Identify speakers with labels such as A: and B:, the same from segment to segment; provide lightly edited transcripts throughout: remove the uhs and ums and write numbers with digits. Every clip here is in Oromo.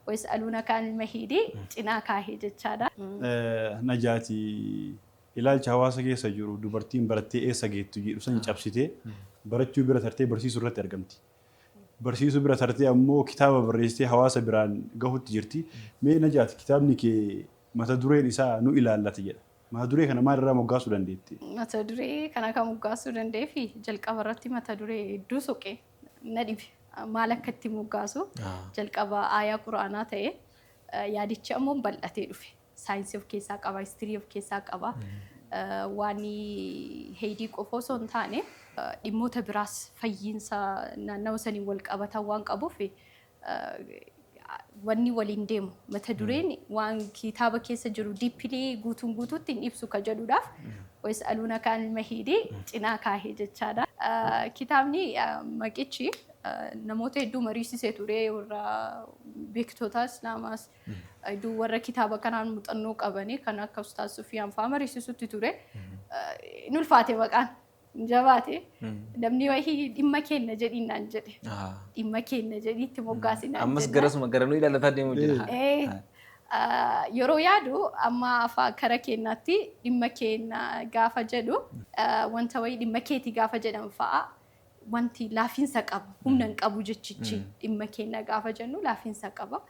A: Wayas'aluunaka anil mahiidii cinaa kaahee jechaadha.
B: Najaati, ilaalcha hawaasa keessa jiru dubartiin barattee eessa geettu jedhu san cabsitee, barachuu bira tartee barsiisuu irratti argamti. Barsiisuu bira tartee ammoo kitaaba barreessitee hawaasa biraan gahutti jirti. Mee Najaati, kitaabni kee mata dureen isaa "Nu ilaallata" jedha. Mata duree kana maal irraa moggaasuu dandeette?
A: Mata duree kana kan moggaasuu danda'eef, jalqaba irratti mata duree hedduu soqee na dhibe. Maal akka itti moggaasu, jalqaba aayaa Quraanaa ta'e, yaadichi ammoo bal'atee dhufe. Saayinsii of keessaa qaba, history of keessaa qaba. Waan heydii qofa osoo hin taane, dhimmoota biraas fayyiinsa naannawa saniin wal qabatan waan qabuuf, wanni waliin deemu mata dureen waan kitaaba keessa jiru deeply guutuun guutuutti hin ibsu ka jedhuudhaaf wayas'aluunaka anil mahiidii cinaa kaahee jechaadha. Kitaabni maqichi namoota hedduu mariisisee ture, warra beektota Islaamaas hedduu, warra kitaaba kanaan muuxannoo qabanii kan akka Ustaaz Sufiyaan fa'aa mariisisutti ture. Hin ulfaate, maqaan hin jabaate. Namni wahii "Dhimma keenya" jedhiin naan jedhe. "Dhimma keenya" jedhiitti moggaasinaan.
C: Ammas garasuma gara nu ilaalataa deemuu jira.
A: Yeroo yaadu amma afaan kara keenyaatti dhimma keenya gaafa jedhu, wanta wayii dhimma keetii gaafa jedhan fa'a wanti laafiinsa qaba, humna hin qabu jechichi. Dhimma keenya gaafa jennu laafiinsa qaba.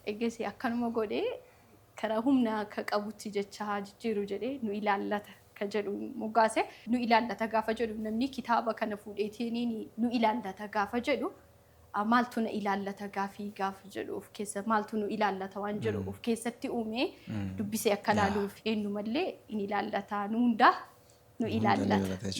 A: Eeggas akkanuma godhee karaa humna akka qabutti jecha jijjiiru jedhee "Nu ilaallata" ka jedhu moggaase. Nu ilaallata gaafa jedhu, namni kitaaba kana fuudheetiin nu ilaallata gaafa jedhu, maaltu na ilaallata gaafii gaafa jedhu of keessa, maaltu nu ilaallata waan jedhu of keessatti uumee dubbisee akka laaluuf, eenyumallee in ilaallata, nu hundaa nu ilaallata.